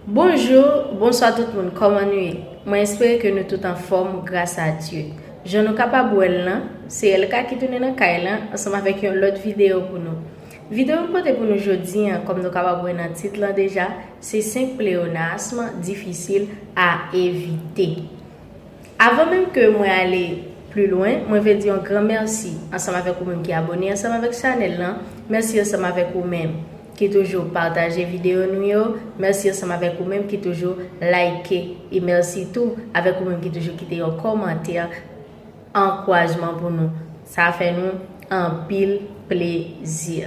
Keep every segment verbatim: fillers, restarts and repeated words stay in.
Bonjou, bonswa tout moun, kòman nou ye? Mwen espere ke nou tout anfòm gras a Dye. Jan nou kapab wè l lan, se Elka ki tounen nan kay lan ansanm avèk yon lòt videyo pou nou. Videyo m pote pou nou jodi an, kòm nou kapab wè nan tit lan deja, se senk pleonasm difisil a evite. Avan menm ke mwen ale pli lwen, mwen vle di yon gran mèsi ansanm avèk ou menm ki abòne ansanm avèk chanèl lan. Mèsi ansanm avèk ou menm ki toujou pataje videyo nou yo. Mèsi ansanm avèk ou menm ki toujou like. E mèsi tou avèk ou menm ki toujou kite yon kòmantè ankourajman pou nou. Sa fè nou anpil plezi.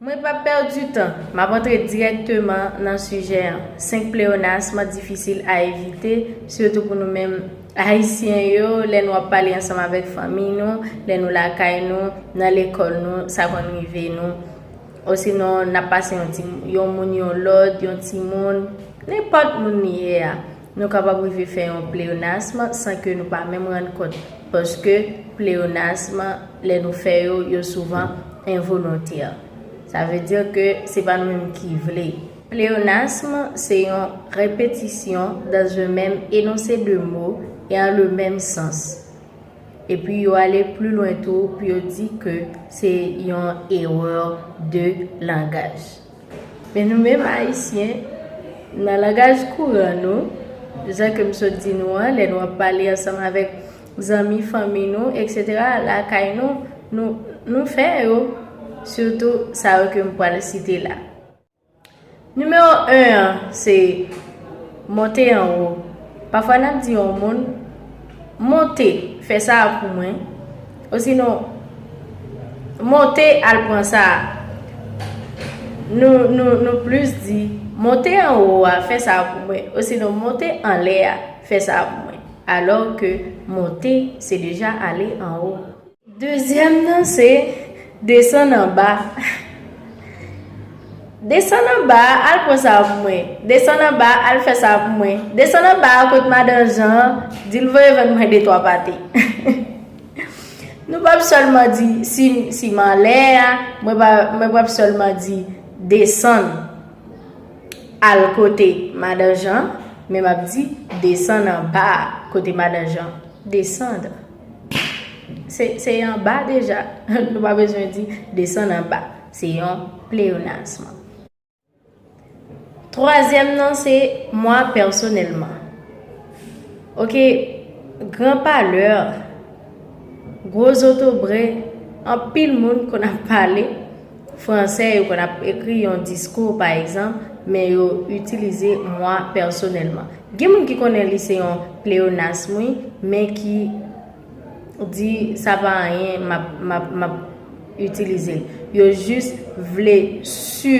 Mwen p ap pèdi tan, m ap antre dirèkteman nan sijè an. Senk pleonasm difisil a evite, sitou pou nou menm Ayisyen yo, lè nou ap pale ansanm avèk fanmi nou, lè nou lakay nou, nan lekòl nou, sa konn rive nou. Osinon, n ap pase yon ti, yon moun yon lòd, yon timoun, nenpòt moun li ye a. Nou kapab rive fè yon pleonasm san ke nou pa menm rann kont, paske pleonasm, lè nou fè yo, yo souvan envolontè. Sa vle di ke se pa nou menm ki vle. Pleonasm se yon repetisyon dans un même énoncé de mots et en le même sens. Epi yo ale pli lwen tou pou yo di ke se yon erè de langaj. Men nou menm Ayisyen, nan langaj kouran nou, jan ke m sot di nou an, lè nou ap pale ansanm avèk zanmi, fanmi nou, etsetera, lakay nou, nou, nou fè yo, sitou sa yo ke m pral site la. Nimewo en an, se monte anwo. Pafwa n ap di yon moun, monte, fè sa a pou mwen. Osinon, monte, al pran sa a. Nou, nou, nou plis di, monte anwo a, fè sa a pou mwen. Osinon, monte anlè a, fè sa a pou mwen. Alò ke monte, se deja ale anwo. Dezyèm nan se desann anba. Desann anba a, al pran sa a pou mwen. Desann anba a, al fè sa a pou mwen. Desann anba a, kot madan Jan an, di l voye vann mwen de twa pate. Nou p ap sèlman di si, si m anlè a, mwen pa, mwen p ap sèlman di desann al kote madan Jan, men m ap di desann anba a kote madan Jan. Desann. Se, se anba deja. Nou pa bezwen di desann anba. Se yon pleonasm. Twazyèm nan se moi personnellement. Oke, gran palè, gwo zotobre, anpil moun konn ap pale fransè, yo konn ap ekri yon diskou, pa egzanp, men yo itilize moi personnellement. Gen moun ki konnen li se yon pleonasm, wi, men ki di sa pa anyen, m ap, m ap, m ap itilize l. Yo jis vle si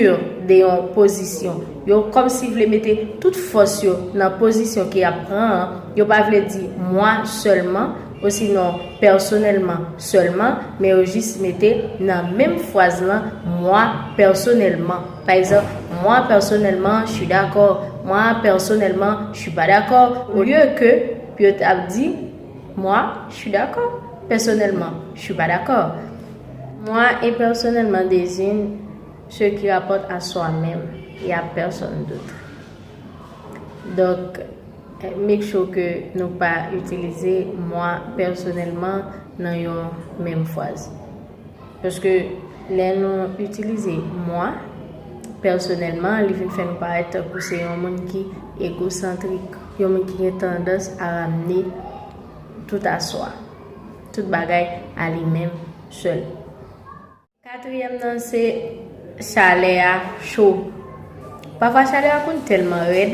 de yon pozisyon. Yo kòmsi vle mete tout fòs yo nan pozisyon ke y ap pran an. Yo pa vle di moi sèlman, osinon personnellement sèlman, men yo jis mete nan menm fraz lan moi personnellement. Pa egzanp, moi personnellement, je suis d'accord. Moi personnellement, je suis pas d'accord. Olye ke pou yo t ap di, moi, je suis d'accord. Personnellement, je suis pas d'accord. Moi et personnellement désigne ce qui rapporte à soi-même et à personne d'autre. Donk, make sure ke nou pa itilize moi personnellement nan yon menm fraz. Paske lè nou itilize moi personnellement, li vin fè nou parèt tankou se yon moun ki egosantrik, yon moun ki gen tandans a ramne tout a swa, tout bagay a li menm sèl. Katriyèm nan se chalè a cho. Pafwa chalè a konn tèlman rèd,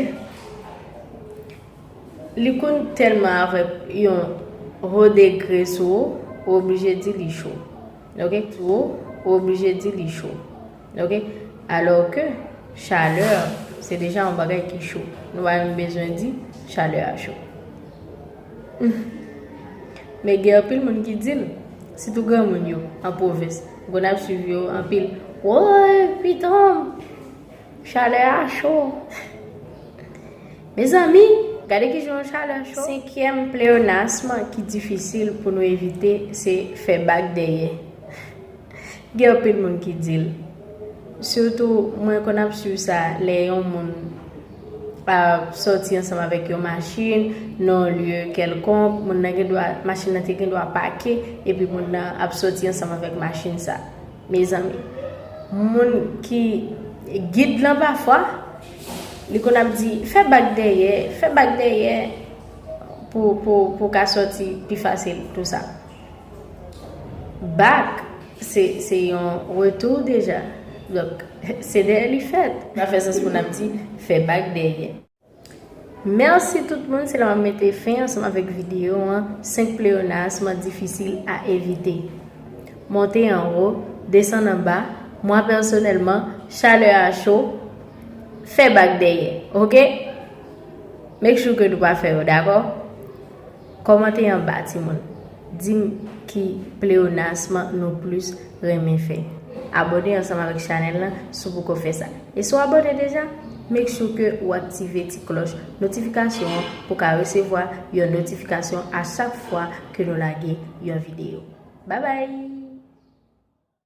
li konn tèlman avèk yon wo degre sou ou, ou oblije di li cho. Oke? Sou ou, ou oblije di li cho. Oke? Alò ke chalè, se deja yon bagay ki cho. Nou pa menm bezwen di chalè a cho. Men gen anpil moun ki di l, sitou granmoun yo, an pwovens. M konn ap swiv yo anpil. Woy, pitanm! Chalè a cho. Mezanmi, gade kijan yon chalè cho. Senkyèm pleonasm ki difisil pou nou evite, se fè bak dèyè. Gen anpil moun ki di l. Sitou, mwen konn ap swiv sa lè yon moun Pa sòti ansanm avèk yon machin nan yon lye kèlkonk, moun nan gen dwa, machin nan te gen dwa pake, epi moun nan ap sòti ansanm avèk machin sa. Mezanmi, moun ki gid lan pafwa, li konn ap di, fè bak dèyè, fè bak dèyè pou, pou, pou ka sòti pi fasil, tou sa. Bak, se, se yon retou deja. Donk, se dèyè li fèt. Pa fè sans pou n ap di, fè bak dèyè. Mèsi tout moun, se la m ap mete fen ansanm avèk videyo an, senk pleonasm difisil a evite. Monte anwo, desann anba, mwen pèsonèlman, chalè a cho, fè bak dèyè, oke? Make sure ke nou pa fè yo, dakò? Kòmante anba, timoun. Di m ki pleonasm nou plis renmen fè. Abòne ansanm avèk chanèl lan si w poko fè sa. E si w abòne deja, make sure ke w aktive ti klòch notifikasyon an pou w ka resevwa yon notifikasyon a chak fwa ke nou lage yon videyo. Babay!